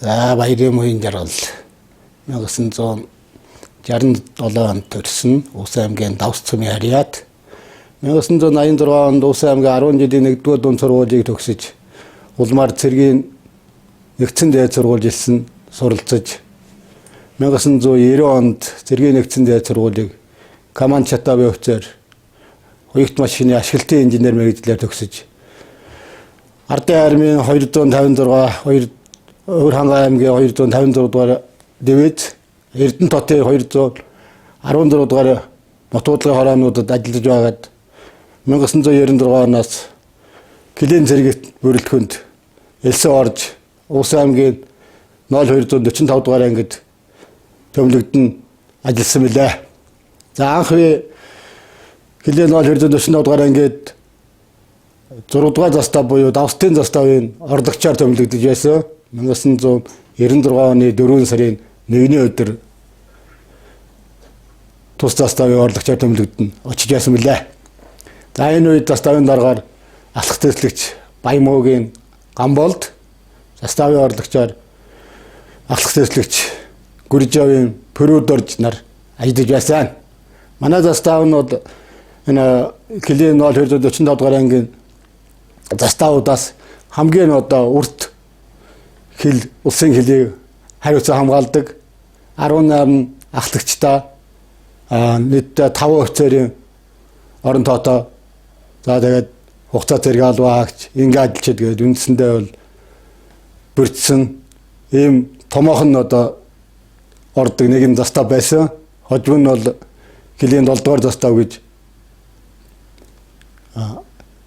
За, Баярын муян жаргал 1967 онд төрсөн. Уус аймгийн Давс цөмийн харьяат. 1986 онд Уус аймгийн 10 жилийн 1-р дунд сургуулийг төгсөж, улмаар цэргийн нэгдсэн дээд сургууль жилсэн суралцаж, 1990 онд цэргийн нэгдсэн дээд сургуулийг команд шатаавын офицер, уягт машины ашиглалтын инженер мэргэжлээр төгсөж, Ардын армийн 256, 2 Өвөр хангай аймгийн 256 дугаар дивиз, Эрдэнэ хотын 216 дугаар нутгуудлагын хороонуудад ажиллаж байгаад 1996 оноос Килийн цэрэгт бүрэлдэхүүнд элсэн орж, Уус аймгийн 0245 дугаар ангид төмлөгдөн ажилласан билээ. За, анх би Килийн 0245 дугаар ангид 6 дугаар застав буюу Давстын заставын орлогчоор төмлөгдөж байсан. 1996 оны 4 сарын 1-ний өдөр тус заставын орлогчоор төмлөгдөн очиж байсан билээ. За, энэ үед заставын даргаар алхах төслөгч Баямуугийн Гамболд, заставын орлогчоор алхах төслөгч Гүржавын Пөрүүдорж нар ажиллаж байсан. Манай застав нь бол энэ Килийн 0245 дугаар ангийн заставуудаас хамгийн одоо урт хил, улсын хилийг хариуцсан хамгаалдаг 18 ахлагчтай, нийтдээ 5 офицерийн орон тоотой. За, тэгээд хугацаа зэрэг албаа хаагч ингээ ажиллаж тэгээд үндсэндээ бол бүрдсэн ийм томоохон одоо ордог нэгэн застав байсан. Хожим нь бол Килийн 7 дугаар застав гэж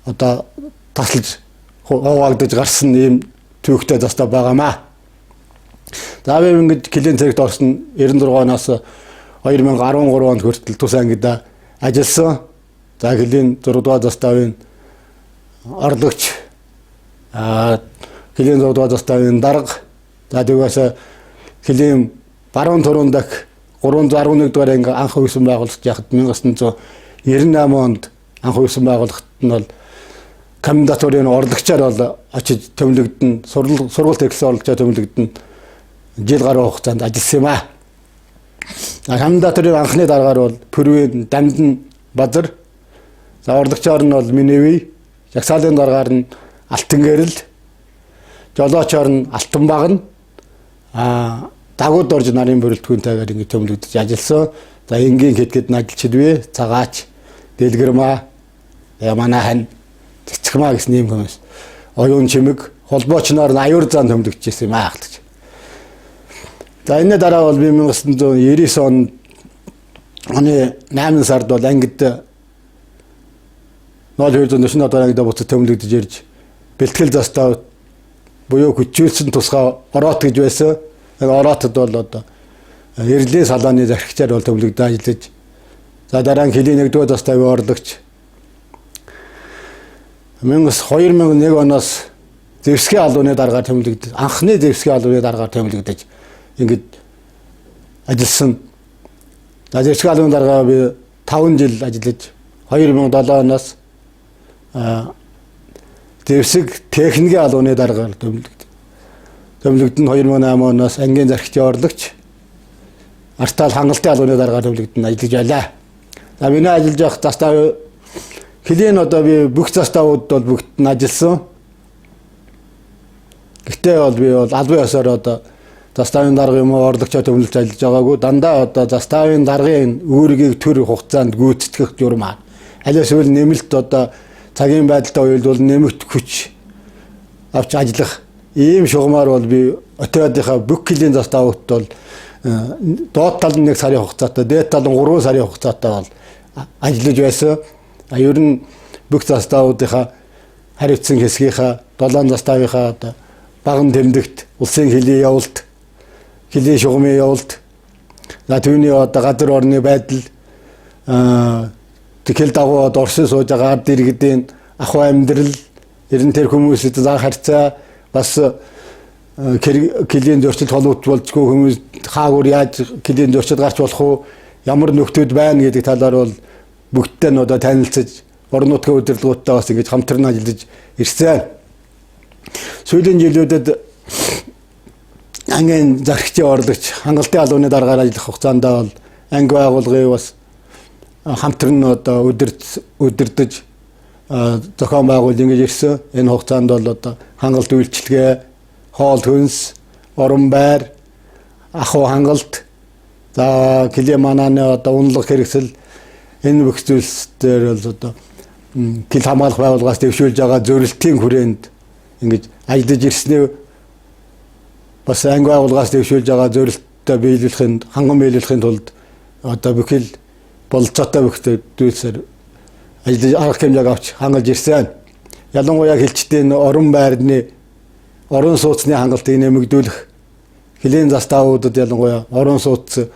одоо тасалж хуваагдаж гарсан ийм төвөгтэй застав байгаамаа. За, би ингэж Килийн цэрэгт орсон 96 оноос 2013 онд хүртэл тус ангид ажилласан. За, Килийн 6 дугаар заставын орлогч, Килийн 6 дугаар заставын дарга, за тэгээс Килийн баруун турун дахь 311 дугаар анги анх үүсэн байгуулалт яхад 1998 онд анх үүсэн байгууллагт нь бол комендатурын орлогчоор бол очиж төмлөгдөн, сургууль төгссөн орлогчоор төмлөгдөн жил гаруй хугацаанд ажилласан юм аа. Комендатурын анхны даргаар бол Пүрвийн Дамдан Базар, за орлогчоор нь бол Миневи, жагсаалын даргаар нь Алтан гэрэл, жолоочоор нь Алтан багна, дагууд орж нарын бүрэлдэхүүнтэйгээр ингэ төмлөгдөж ажилласан. За, энгийн хэд хэд ажиллчид бий, цагаач, дэлгэрмаа, манай хань цэцгмаа гэсэн ийм хүмүүс. Оюун чимэг, холбоочноор нь аюур зан төмлөгдөжсэн юм аа ахлагч. За, энэ дараа бол би 1999 оны 8 сард бол ангид 0247 дугаар ангид буцаж төмлөгдөж ирж бэлтгэл застав буюу хүчүүлсэн тусгай ороот гэж байсан. Энэ ороотод бол одоо эрлийн салааны захирагчаар бол төмлөгдөж ажиллаж, за дараа нь Килийн 1-р заставын орлогч, 2001 оноос зэвсгийн албаны даргаар төмлөгдөж, анхны зэвсгийн албаны даргаар төмлөгдөж ингэж ажилласан. За, зэвсгийн албаны даргаа би 5 жил ажиллаж, 2007 оноос зэвсэг техникийн албаны даргаар төмлөгдөж. Төмлөгдөн 2008 оноос ангийн зархигчийн орлогч, артаал хангалтын албаны даргаар төмлөгдөн ажиллаж байлаа. За, миний ажиллаж явах застав Килийн одоо би бүх заставууд бол бүгд нь ажилласан. Гэхдээ бол би бол албан ёсоор одоо заставын дарга юм уу орлогчоо төмлөж ажиллаж байгаагүй. Дандаа одоо заставын даргын үүргийг төр хугацаанд гүйцэтгэх журмаа. Аль эсвэл нэмэлт одоо цагийн байдалтай уялдвал нэмэгт хүч авч ажиллах ийм шугамар бол би отрядынхаа бүх Килийн заставууд бол доод тал нь 1 сарын хугацаатай, дээд тал нь 3 сарын хугацаатай бол ажиллаж байсан. Ер нь бүх заставуудынхаа хариуцсан хэсгийнхаа 7 заставынхаа одоо баган тэмдэгт, улсын хөлийн явалт, хөлийн шугамын явалт, за түүний одоо газар орны байдал, тэгэл дагуу одоо Орсын сууж байгаа ард иргэдийн ахуй амьдрал, ер нь тэр хүмүүсд зан харьцаа, бас Килийн зөрчил холбогдож болзгүй хүмүүс хаагур яаж Килийн зөрчил гарч болох уу, ямар нөхдүүд байна гэдэг талаар бол бүгдтэй нь одоо танилцаж, орон нутгийн удирдлагуудтай бас ингэж хамтран ажиллаж ирсэн. Сүүлийн жилүүдэд Ангийн зархигчийн орлогч хангалтын алууны даргаар ажиллах хугацаанд бол анги байгууллагыг бас хамтран одоо удирдах зохион байгуулж ингэж ирсэн. Энэ хугацаанд бол одоо хангалт үйлчилгээ, хоол хүнс, орон байр, ахуй хангалт, за клим манааны одоо унлах хэрэгсэл энэ бүх зүйлс дээр бол одоо хил хамгаалах байгууллагаас дэвшүүлж байгаа зөрөлтийн хүрээнд ингэж ажиллаж ирсний бас анги байгууллагаас дэвшүүлж байгаа зөрөлтөө биелүүлэхийн ханган биелүүлэхийн тулд одоо бүхэл бололцоотой бүх зүйлсээр ажиллаж арга хэмжээг авч хангалж ирсэн. Ялангуяа хилчдийн орон байрны орон сууцны хангалтыг нэмэгдүүлэх хөлийн заставуудад ялангуяа орон сууц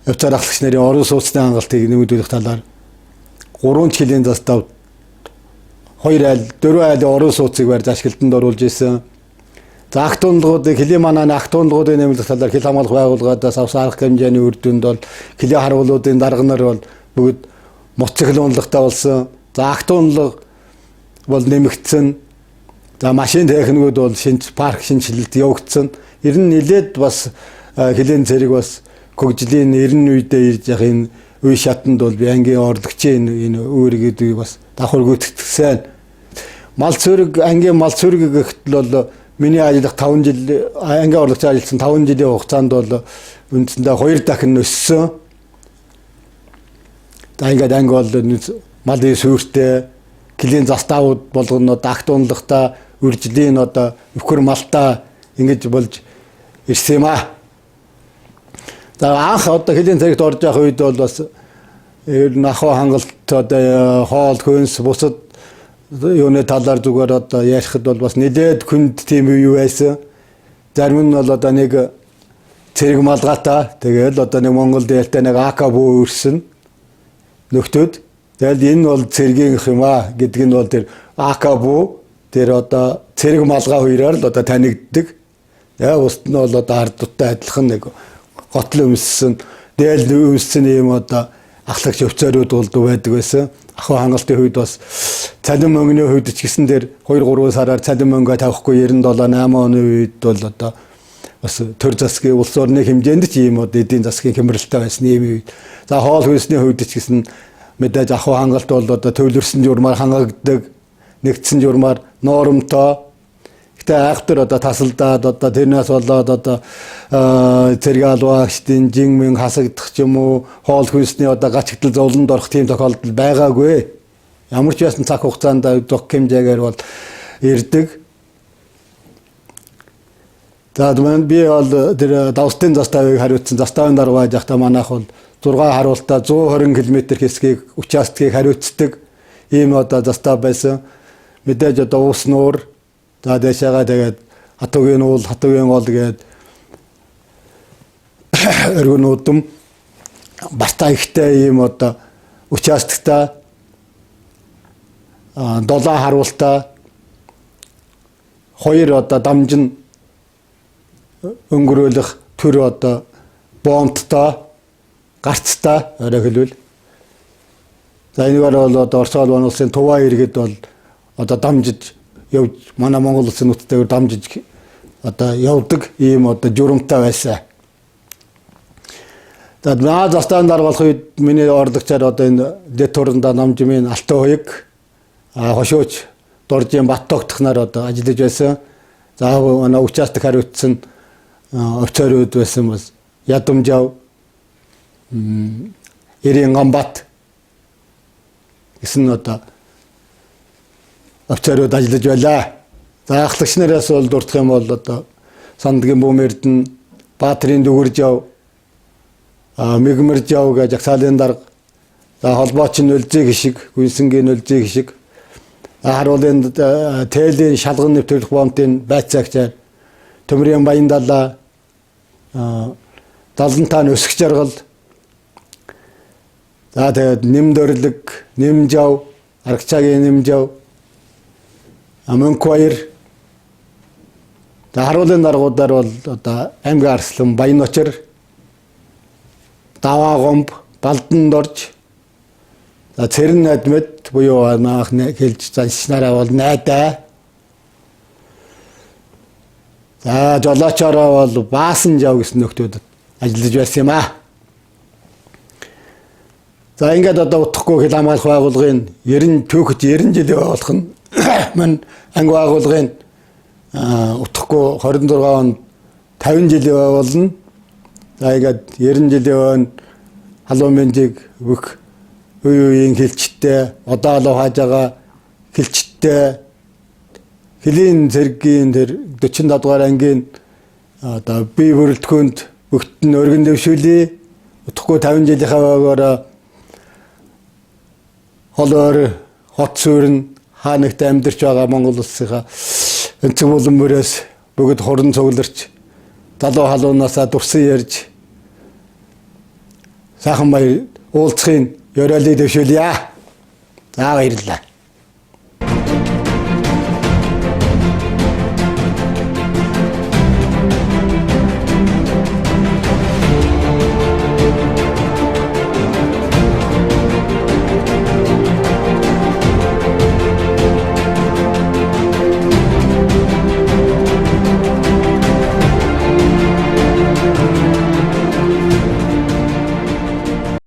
явцаар ахлагч нарын орон сууцны хангалтыг нэмэгдүүлэх талаар 3 жилийн застав 2 айл 4 айлын орон сууцыг барьж ашиглалтанд оруулж ирсэн. За акт унлагуудыг хөлийн манааны акт унлагуудыг нэмэгдэх талаар хил хамгаалах байгууллагаас авсан арга хэмжээний үр дүнд бол хөлийн харуулуудын дарга нар бол бүгд мотоцикл унлагатай болсон. За акт унлага бол нэмэгдсэн. За машин техникүүд бол шинж парк шинжилэлт явагдсан. Ер нь нэлээд бас хөлийн цэрэг бас хөгжлийн 90 үедээ ирж явах энэ үе шатанд бол би ангийн орлогчийн энэ үүргийг бас давхар гүйцэтгсэн. Мал цэрэг ангийн мал цэрэг гэхэд бол миний ажиллах 5 жил ангийн орлогч ажилласан 5 жилийн хугацаанд бол үндсэндээ 2 дахин өссөн. За ингээд анги бол малын сүртэй клийн заставууд болгоно дагт унлагтай үржлийн одоо өвхөр малтай ингэж болж ирсэн юм аа. За анх одоо хөлийн цэрэгт орж явах үед бол бас ер нь ахуй хангалт одоо хоол хүнс бусад юуны талаар зүгээр одоо ярихад бол бас нэлээд хүнд тийм үе байсан. Зарим нь бол одоо нэг цэрэг малгайтай тэгэл одоо нэг Монгол дээлтэй нэг АК бүү өрсөн нөхдүүд. Тэгэл энэ бол цэргийнх юм аа гэдэг нь бол тэр АК бүү тэр одоо цэрэг малгай хоёроор л одоо танигддаг. Тэгээ бусд нь бол одоо ардуудтай адилхан нэг готл өмссөн, дээл өмссөн юм одоо ахлагч өвцөөрүүд бол байдаг байсан. Ахуй хангалтын үед бас цалин мөнгөний хувьд ч гэсэн тэр 2 3 сараар цалин мөнгө тавихгүй 97 8 оны үед бол одоо бас төр засгийн улс орны хэмжээнд ч ийм одоо эдийн засгийн хямралтай байсан ийм үед. За хоол хүнсний хувьд ч гэсэн мэдээж ахуй хангалт бол одоо төвлөрсөн журмаар хангагддаг, нэгдсэн журмаар нормтой. Гэтэ айхтар одоо тасалдаад одоо тэрнээс болоод одоо цэрэг албаагчдын жин мэн хасагдах ч юм уу хоол хүнсний одоо гачигдал зовлонд орох тийм тохиолдол байгаагүй. Ямар ч байсан цаг хугацаанд зохих хэмжээгээр бол ирдэг. За би бол тэр давстын заставыг хариуцсан заставын дарга байж байхдаа манайх бол 6 харуултаа 120 км хэсгийг участкийг хариуцдаг ийм одоо застав байсан. Мэдээж одоо уус нуур за дээшээгээ тэгээд Хатуугийн уул, Хатуугийн гол гээд өргөн удам Барта ихтэй ийм одоо участоктай 7 харуултаа 2 одоо дамжин өнгөрөөлөх төр одоо бомттой гарцтай орой хэлбэл. За энэгээр бол одоо Орос улсын улсын Туваа иргэд бол одоо дамжиж явж манай Монгол улсын нутгаар дамжиж одоо явдаг ийм одоо журамтай байсан. За наа застан даргалах үед миний орлогчаар одоо энэ дэд туранда намжмын Алтан хуйг хошууч Доржийн Бат тогтох нар одоо ажиллаж байсан. За манай участок хариуцсан офицерууд байсан бас Ядамжав, Эрийн Ганбат гэсэн одоо офицерууд ажиллаж байлаа. За ахлагч нараас бол дурдах юм бол одоо Сандгийн бүүм Эрдэнэ, Баатрын Дүгэржав, Мигмэржав гэж жагсаалын дарга, за холбооч нь Өлзий хишиг, Гүнсэнгийн Өлзий хишиг, харуулын тээлийн шалган нэвтрүүлэх бомтын байцаагчаар Төмрийн Баяндалаа, Далантаа өсөх жаргал, за тэгээд Нэмдөрлөг, Нэмжав, Аргачаагийн Нэмжав, Мөнхбаяр, за харуулын даргуудаар бол одоо Аймаг Арслан, Баян-Очир, Даваа гомб, Балдан дорж, за Цэрэн найдмэд буюу наах хэлж заншнараа бол найдаа. За жолоочороо бол Баасан жав гэсэн нөхдүүд ажиллаж байсан юм аа. За ингээд одоо утахгүй хэл хамгаалах байгууллагын 90 түүхэд 90 жилийн байгуулах нь мань анги байгууллагын утахгүй 26 онд 50 жилийн байгуулна. За ингээд 90 жилийн өмнө халуун мэнжиг бүх үе үеийн хилчтэй одоо л хааж байгаа хилчтэй хөлийн цэргийн тэр 47 дугаар ангийн одоо бие бүрэлдэхүүнд бүгд нь өргөн дэвшүүлье. Утахгүй 50 жилийнхаа байгаараа хол ойр хот суурин хаа нэгт амьдарч байгаа Монгол улсынхаа өнцөг булан мөрөөс бүгд хуран цугларч залуу халуунаасаа дурсан ярьж сайхан баяр уулзахын ёроолыг дэвшүүлье. За баярлалаа.